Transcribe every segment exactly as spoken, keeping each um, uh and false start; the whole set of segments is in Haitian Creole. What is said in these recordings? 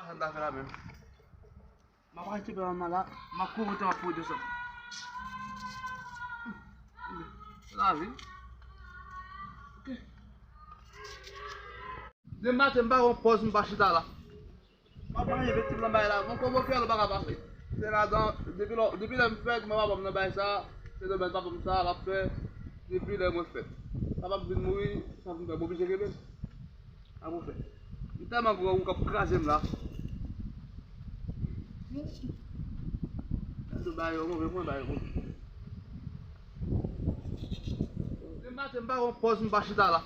Sa m ta fè la menm. M ap pran ti pè nan la, m ap kouri te m ap foure desann. Lavi. Ok. Demen maten, m pa gon pòz, m pa chita la. M ap manje vèt tip nan bay la. Mwen konvoke l, ou pa ka pase. Se ladan, depi lè, depi lè m fèt, mwen papa m nan bay sa, se domèn papa m sa, l ap fè, depi lè mwen fèt. Papa m vin mouri, sa m fè, m oblije kenbe l. Sa pou fè. M tèlman gwo, ou k ap kraze m la. Gade bay yo, move mwen bay yo. Demen maten, m pa gon pòz, m pa chita la.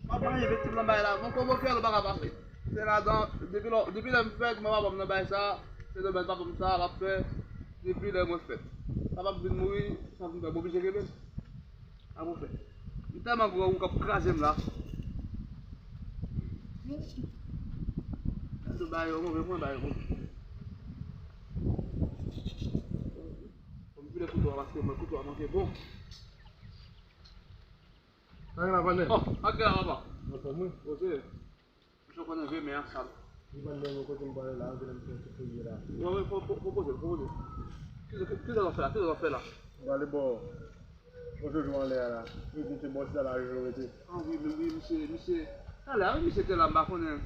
M ap manje vèt tip nan bay la. Mwen konvoke l, ou pa ka pase. Se ladan, depi lè, depi lè m fèt, mwen papa m nan bay sa, se domèn papa m sa, l ap fè, depi lè mwen fèt. Papa m vin mouri, sa m fè, m oblije kenbe l. Sa pou fè. M tèlman gwo, ou k ap kraze m la. Gade bay yo, move mwen bay yo. Fò m file kouto a, paske mwen kouto a manke bon. Sa gen la, patnè? Oh, ak la, papa. Anfòm, wi. Poze. Misye konnen vye men an sal. Li pa nan kote m pale la, antre nan misye sou fouye la. Wi, wi, fò, fò, fò poze, fò poze. Kisa, kisa w ap fè la? Kisa w ap fè la? M prale bò, bò Jojo anlè a la. Wi, misye bò sila la, Jojo rete. Ah, wi, men wi, misye, misye. Talè, wi, misye te la, m pa konnen.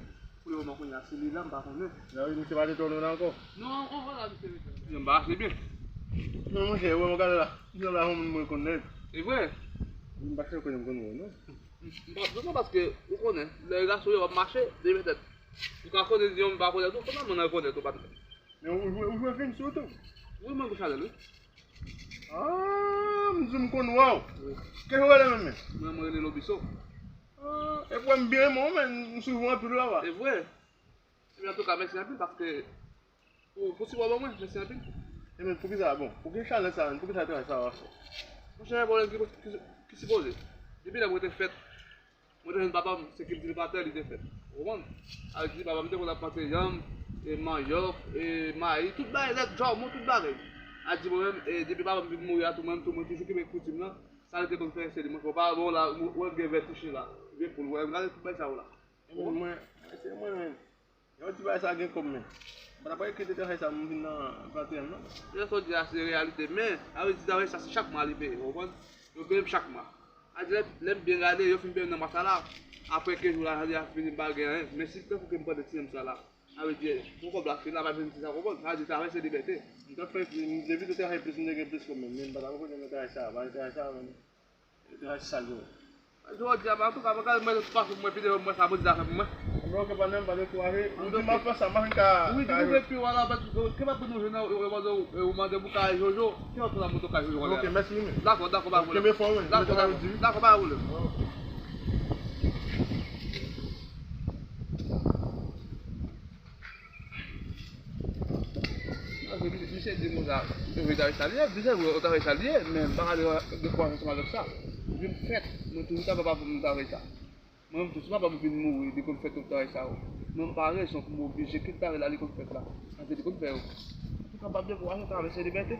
Pou le moman kounye a, si li la, m pa konnen. Nan wi, misye pa te tounen la ankò. Non, ankò la, misye rete. Misye anbarase byen. Non, monchè, wè, mwen gade la. Misye la, yon moun mwen konnen. E vre? M pa chèche konnen m konnen, non. M pa bezwen paske ou konnen, lè gason yo ap mache, depi tèt. Ou ka konnen yon m pa konnen tou, fò nan mwen nan konnen tou, patnè. Men ou jwe, ou jwe fin sou tou. Wi, mwen gwo chanèl, wi. Ah, m di m konn wè w. Wi. Kè jwe rele menm men? Mwen, mwen rele Lobiso. Ah, e pou m byen renmen w, men m swiv ou anpil la, wa. E vre? Ebyen, antouka, mèsi anpil paske Pou, pou sipò ban mwen, mèsi anpil. Ebyen, poukisa, bon, pou ki chanèl sa, poukisa travay sa w ap fè? Monchè, pwoblèm ki, ki, ki sipoze. Depi lè mwen te fèt, mwen te jwenn papa m, se kiltivatè li te fèt. Ou konprann? Sa vle di, papa m te konn ap plante yanm, e manyòk, e mayi, tout bagay, lèt, djòmon, tout bagay. A di mwen menm, e depi papa m vin mouri a tou, mwen menm tou, mwen toujou kenbe koutim nan. Sa li te konn fè, se li mwen fè. Ou pa wè la, ou wè gen vètiche la, vye poul, ou wè, gade tout bagay sa yo la. Ebyen, mwen, se mwen menm. Yon ti bagay sa gen kòb men. M pa t ap ekri de travay sa m vin nan vennteyen non. Jan sa w di a se reyalite, men sa vle di travay sa se chak mwa li peye, w konprann? Yo peye m chak mwa. Sa vle di lè, lè m byen gade, yo fin peye m nan mwa sa la, apre kenz jou la, sa vle di a fini m pa gen anyen. Men si tankou ke m pran de ti janm sa la, sa vle di pou kòb la fini la, m ap jwenn ti sa, w konprann? Sa vle di travay se libète. M t ap fè, m te evite travay plis, m te gen plis kòb men, men m pa t ap konnen nan travay sa, pa travay sa menm. Yo te rach sal yo. Jodi a, antouka, mwen gade mwen pase mwen videyo mwen sa, mwen di zafè pou mwen. Anben, oke, pa nan, pa dekouraje. Ou di m ap fè sa, m pa fin ka. Wi, di nou epi wala, ke pa pou nou jwenn ou mande ou kay Jojo, ke pa pou la moto kay Jojo wala. Oke, mèsi wi men. Dakò, dakò, pa pwoblèm. Kenbe fò wi. Dakò, dakò, pa pwoblèm. Paske misye, misye di nou sa, misye vle travay sa li ye, di se vre, travay sa li ye, men m pa ka dekouraje ansanm avèk sa. Depi m fèt, mwen toujou ta papa pou m travay sa. Mwen menm tou, si papa m vin mouri, li konn fè tout travay sa yo. Mwen m pa rezon pou m oblije kit bagay la li konn fèt la. Paske li konn fè yo. Antouka, m p ap dekouraje, travay se libète.